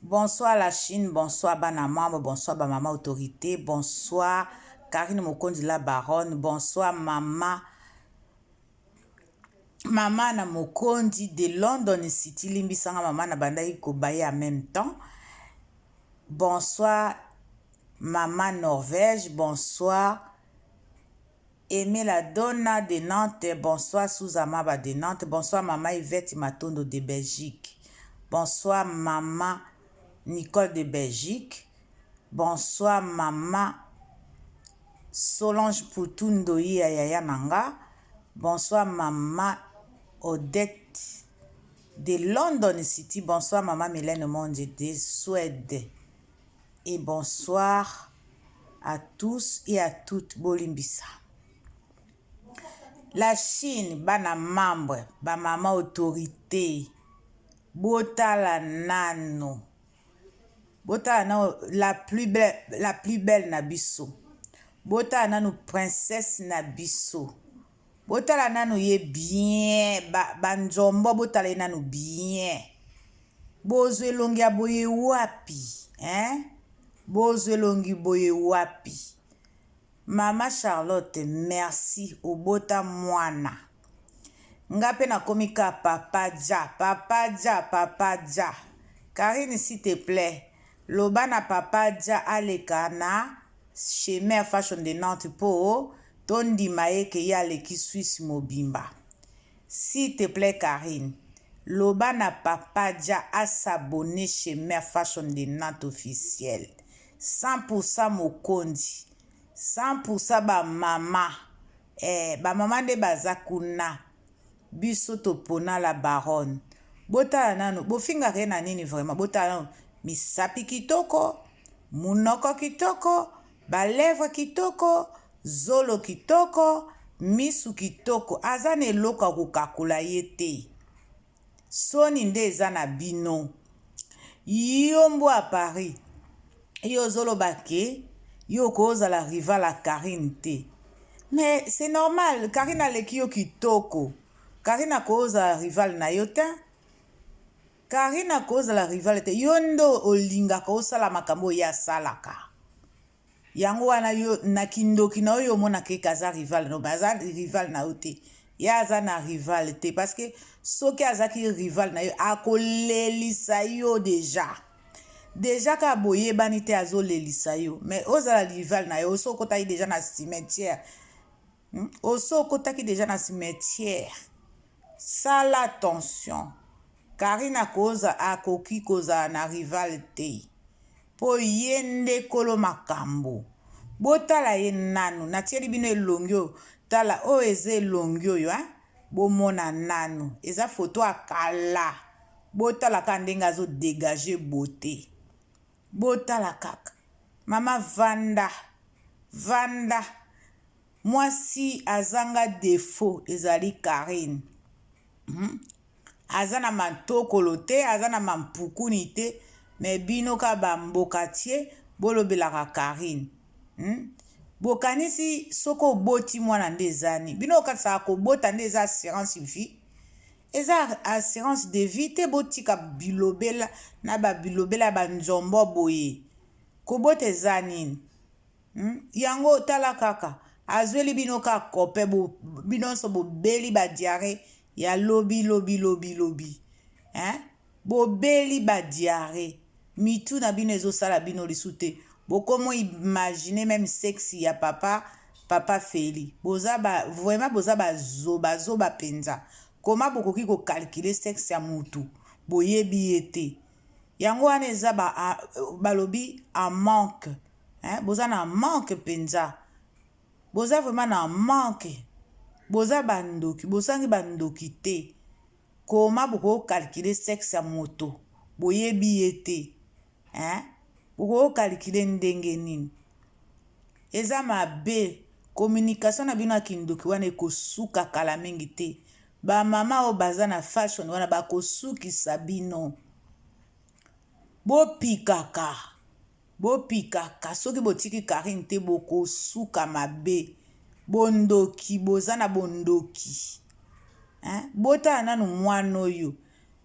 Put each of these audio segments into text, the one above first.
Bonsoir la Chine, bonsoir bana membre, bonsoir ba mama autorité, bonsoir Karine Mokonzi la baronne, bonsoir mama mama na Mokonzi de London City, limbisanga mama na bandaki kobaye en même temps. Bonsoir mama Norvège, bonsoir Aimé la Donna de Nantes, bonsoir Suzamaba de Nantes, bonsoir maman Yvette Matondo de Belgique, bonsoir maman Nicole de Belgique, bonsoir maman Solange Poutou Ndoyi ya yaya nanga, bonsoir maman Odette de London City, bonsoir maman Mylène Monde de Suède et bonsoir à tous et à toutes bolimbisa. La Chine bana membre ba mama autorité botala nano botala nano la plus belle na biso botala nano princesse na biso botala nano ye bien banzombo ba botala ye nano bien bozwa elongi ya boye wapi hein? Bozwa elongi boye wapi? Mama Charlotte merci obota mwana nga pe nakomi ka papa dja papa dja papa dja Carine s'il te plait loba na papa dja aleka na chez mère fashion de Nantes po tondima ye ke ye aleki Suisse mobimba S'il te plait Carine loba na papa dja a s'abonner chez mère fashion de Nantes officiel 100% mokondi 100% ba mama eh ba mama nde baza kuna biso topona la baronne botala nanu bofingaka ye na nini vraiment botala nanu misapi kitoko munoko kitoko ba lèvres kitoko zolo kitoko misu kitoko aza na eloko ya kokakola ye te soni nde eza na bino yo mbwa ya Paris yo ozoloba ke yo okozala rival ya Carine te mais c'est normal Carine aleki yo kitoko Carine akozala rival na yo te Carine akozala rival te yo nde olingaka osala makambo oyo ye asalaka yango wana yo na kindoki na oyo omonaka eke aza rival na yo aza rival na yo te ye aza na rival te parce que soki azaki rival na yo akolelisa yo deja deja kaka boyebani te azolelisa yo mais ozala rival na yo oso okotaki deja na cimetière Osi okotaki dejà na cimetière sala attention Carine akoza akoki kozala na rival te po ye nde kolo makambo botala ye nanu natieli bino elongi oyo tala oyo eza elongi oyo hein bomona nanu eza photo ya kala botala kaka ndenge azo degage beaute botala kaka mama vanda vanda Mwasi azanga defaut ezali Carine aza na mantokolo te aza na mampukuni te mais bino kaka ba mbokatier bolobelaka Carine bokanisi soki oboti mwana nde eza nini bino bokanisaka kobota nde eza assurance vie eza assurance de vie te botika bilobela na ba bilobela ya ba nzombo boye kobota eza nini Yango tala kaka azweli bino kaka copain bo bino nyonso bobeli ba diarrhee ya lobi lobi lobi lobi hein bobeli ba diarrhee mitu na bino ezosala bino lisu te bokomo imagine meme sexe ya papa papa Feli boza ba vraiment boza ba zoba zoba penza koma bokoki ko calculer sexe ya mutu boyebi ye te yango wana eza ba balobi en manque hein boza na manque penza boza vraiment na manque boza bandoki bozangi bandoki te koma boko calculer sexe ya moto boyebi ye te hein boko calculer ndenge nini eza mabe communication na bino ya kindoki wana ekosuka kala mingi te ba mama oyo baza na fashion wana bakosukisa bino bopikaka Bopikaka soki botiki Carine te bokosuka mabe bondoki boza na bondoki hein botala nanu mwana oyo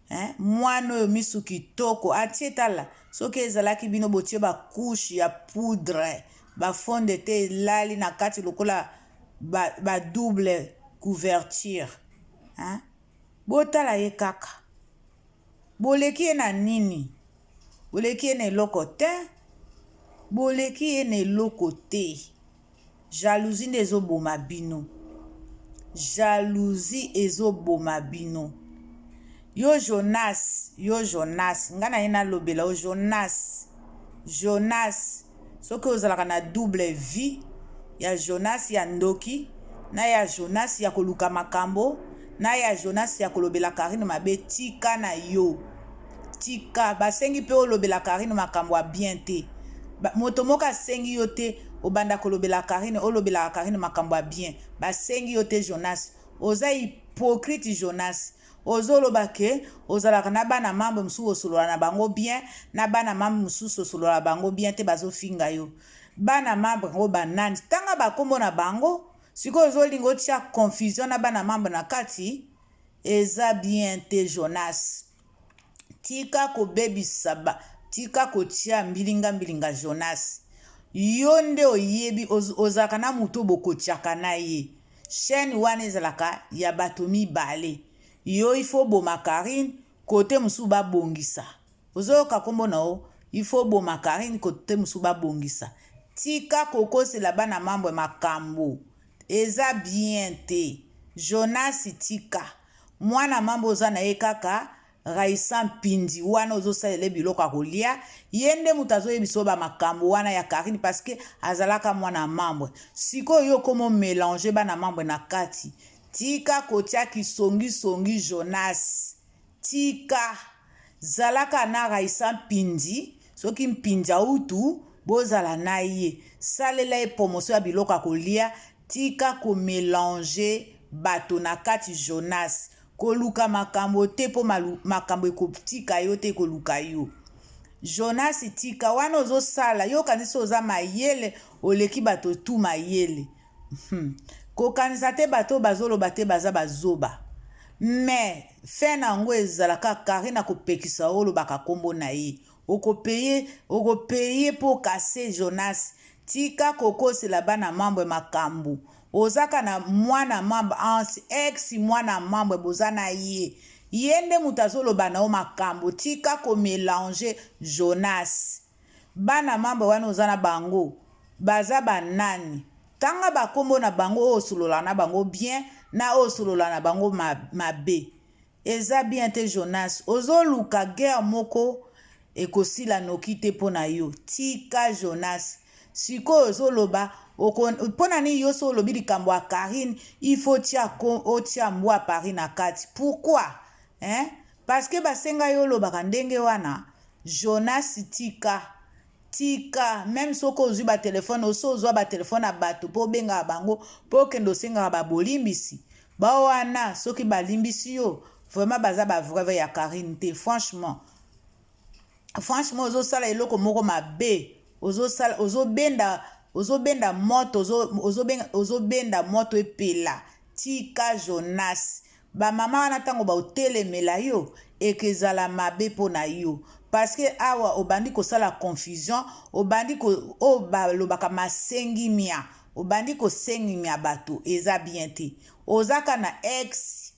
Hein? Mwana oyo misu kitoko atie, tala soki ezalaki bino botie ba couche ya poudre, ba fond de teint elali na kati lokola ba, ba double couverture, hein? Botala ye kaka, boleki ye na nini? Boleki ye na eloko te, boleki ye na eloko te. Jalousie nde ezoboma bino, jalousie ezoboma bino. Yo Jonas, yo Jonas, ngai na ye nalobela yo Jonas. Jonas, soki ozalaka na double vie ya Jonas ya ndoki na ya Jonas ya koluka makambo na ya Jonas ya kolobela Karine mabe, tika na yo, tika. Basengi mpe olobela Karine makambo ya bien te. Moto moko asengi yo te obanda kolobela Karine, olobelaka Karine makambo ya bien. Basengi yo te Jonas, oza hypocrite Jonas. Ozoloba ke ozalaka na bana membre mosusu osolola na bango bien, na bana membre mosusu osolola na bango bien te, bazofinga yo. Bana membre yango banani? Tanga bakombo na bango. Sikoyo ozolinga otia confusion na bana membre na kati, eza bien te Jonas. Tika kobebisa ba, tika kotia mbilinga mbilinga Jonas. Yo nde oyebi ozalaka na moto bokotiaka na ye. Chaîne wana ezalaka ya bato mibale. Yo il faut boma Karine, kote mosusu babongisa. Ozoyoka kombo na yo, il faut boma Karine, kote mosusu babongisa. Tika kokosela bana mambwe makambo. Eza bien te. Jonas tika. Mwana mambo oza na ye kaka Raissa Mpindi wana ozosalela ye biloko ya kolia, ye nde moto azoyebisa yo bamakambo wana ya Karine parce que azalaka mwana membre. Sikoyo yo okoma omelange bana membre na kati. Tika kotia kisongisongi Jonas, tika. Zalaka na Raissa Mpindi, soki Mpindi autu bozala na ye, salela ye promotion ya biloko ya kolia. Tika komelange bato na kati Jonas. Koluka makambo te mpo makambo ekotika yo te, ekoluka yo. Jonas tika wana ozosala, yo okanisi oza mayele, oleki bato tu mayele. Kokanisa te bato bazoloba te baza bazoba. Mais fin na yango ezalaka Karine akopekisa olobaka kombo na ye. Okopaye, okopaye mpo kase Jonas. Tika kokosela bana membre makambo. Ozaka na mwana membre, ex mwana membre boza na ye. Ye nde moto azoloba na yo makambo. Tika komelange Jonas. Bana membre wana oza na bango baza banani? Tanga bakombo na bango oyo osolola na bango bien na oyo osolola na bango mabe. Eza bien te Jonas, ozoluka guerre moko ekosila noki te mpo na yo. Tika Jonas. Sikoyo ozoloba mpo na nini yo so olobi likambo ya Karine, il faut otia mbwa Paris na kati. Pourquoi? Hein? Parce que basenga yo olobaka ndenge wana. Jonas tika. Tika, meme soki ozwi ba telefone, oso ozwa ba telefone ya bato mpo obengaka bango mpo okende osengaka babolimbisi. Ba wana soki balimbisi yo, vraiment baza ba vrai ya Karine te, franchement. Franchement ozosala eloko moko mabe, ozosala ozobenda ozobenda moto, ozobenda moto epela. Tika Jonas. Ba mama wana ntango baotelemela yo ekezala mabe mpo na yo, parce que awa obandi kosala confusion, obandi oyo balobaka masengimia, obandi kosengimia bato, eza bien te. Ozaka na ex,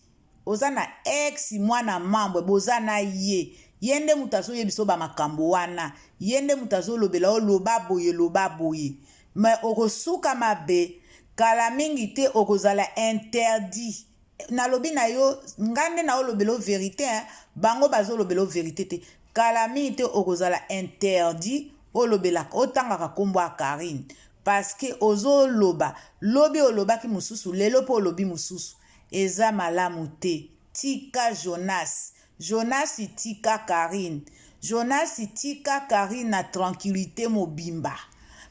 oza na ex mwana membre boza na ye, ye nde moto azoyebisa yo bamakambo wana, ye nde moto azolobela yo loba boye loba boye, mais okosuka mabe kala mingi te, okozala interdit. Nalobi na yo, nga nde naolobela yo vérité, hein? Bango bazolobela yo vérité te. Kala mingi te okozala interdit olobelaka, otangaka nkombo ya Karine, parce que ozoloba lobi olobaki mosusu, lelo mpe olobi mosusu, eza malamu te. Tika Jonas. Jonas tika Karine. Jonas tika Karine na tranquillité mobimba.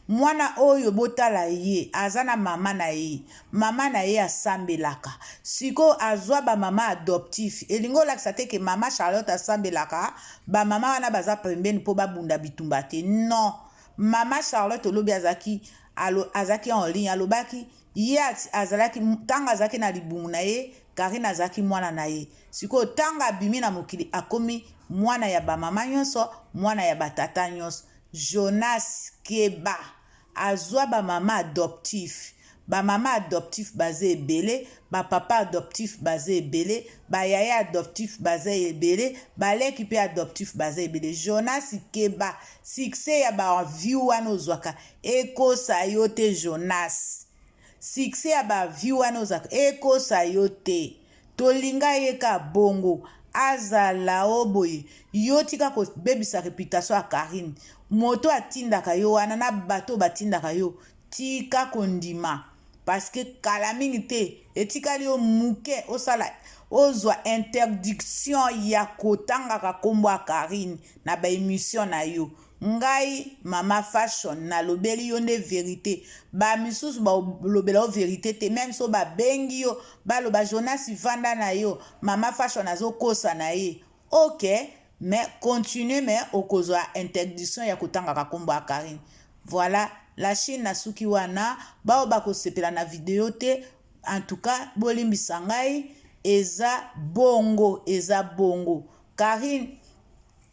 Mwana oyo botala ye, aza na mama na ye. Mama na ye asambelaka. Sikoyo azwa ba mama adoptif. Elingi olakisa te ke mama Charlotte asambelaka, ba mama wana baza pembeni mpo babunda bitumba te. Non. Mama Charlotte olobi azalaki en ligne, alobaki ye azalaki ntango azalaki na libumu na ye. Karine azalaki mwana na ye. Sikoyo ntango abimi na mokili akomi mwana ya bamama nyonso, mwana ya batata nyonso. Jonas keba, azwa bamama adoptif. Bamama adoptif baza ebele, bapapa adoptif baza ebele, bayaya adoptif baza ebele, baleki mpe adoptif baza ebele. Jonas keba, succès ya ba view wana ozwaka ekosa yo te. Jonas, succès ya ba view wana ozwaka ekosa yo te. Tolinga ye ka bongo, azala o boye. Yo tika kobebisa réputation ya Karine. Moto atindaka yo wana na bato batindaka yo, tika kondima, parce que kala mingi te, etikali yo moke, osala ozwa interdiction ya kotangaka nkombo ya Karine na ba émission na yo. Ngai Mama Fashion nalobeli yo nde vérité. Bamisusu balobela yo vérité te. Même so babengi yo, baloba: "Jonas, vanda na yo, Mama Fashion azokosa na ye." Ok, mais continue, mais okozwa interdiction ya kotangaka nkombo ya Karine. Voilà la Chine. Nasuki wana. Bao bakosepela na video te, en tout cas bolimbisa ngai. Eza bongo, eza bongo. Karine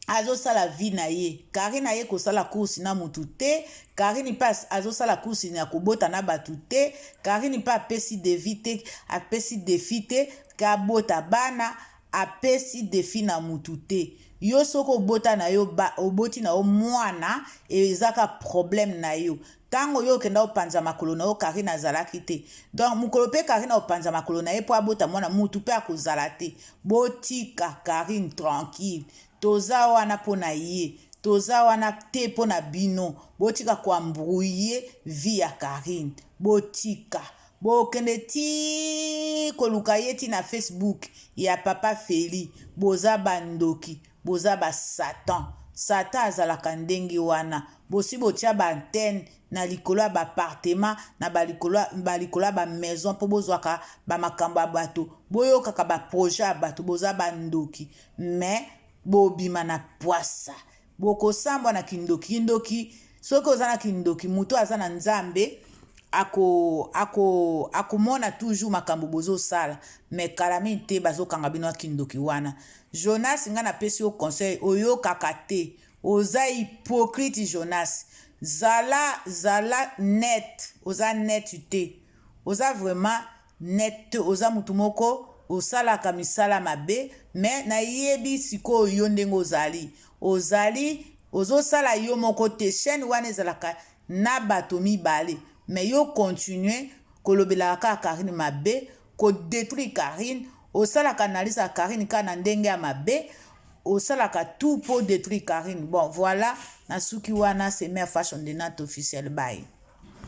azosala vie na ye. Karine aye kosala course na mutu te. Karine mpe azosala course ya kobota na bato te. Karine mpe apesi défi te, apesi défi te kabota bana, apesi défi na mutu te. Yo soki obota na yo, oboti na yo mwana, ezaka problème na yo. Ntango yo okenda opanza makolo na yo, Karine azalaki te. Donc mokolo mpe Karine opanza makolo na ye mpo abota mwana, mutu mpe akozala te. Botika Karine tranquille. Toza wana mpo na ye, toza wana te mpo na bino. Botika ko embrouiller vie ya Karine. Botika bokende ti koluka ye ti na Facebook ya papa Feli. Boza bandoki, boza basatan. Satan azalaka ndenge wana. Bosi botia ba antenne na likolo ya ba appartement, na balikolo ya ba maison, mpo bozwaka bamakambo ya bato, boyokaka ba projet ya bato. Boza bandoki, mais bobima na pwasa, bokosambwa na kindoki. Kindoki, soki oza na kindoki, moto aza na Nzambe akomona ako, ako toujours makambo bozosala. Mais kala mingi te, bazokanga bino ya kindoki wana. Jonas, ngai napesi yo conseil, oyokaka te. Oza hypocrite, Jonas. Zala, zala net. Oza net te, oza vraiment net te. Oza motu moko osalaka misala mabe. Mais nayebi sikoyo yo ndenge ozali. Ozali ozosala yo moko te. Chaîne wana ezalaka na bato mibale, mais yo continue kolobelaka kaka Karine mabe, ko détruire Karine. Osalaka analyse ya Karine kaka na ndenge ya mabe, osalaka tout mpo détruire Karine. Bon, voilà, nasuki wana. C'est Mare Fashion de Nat officiel. Bye.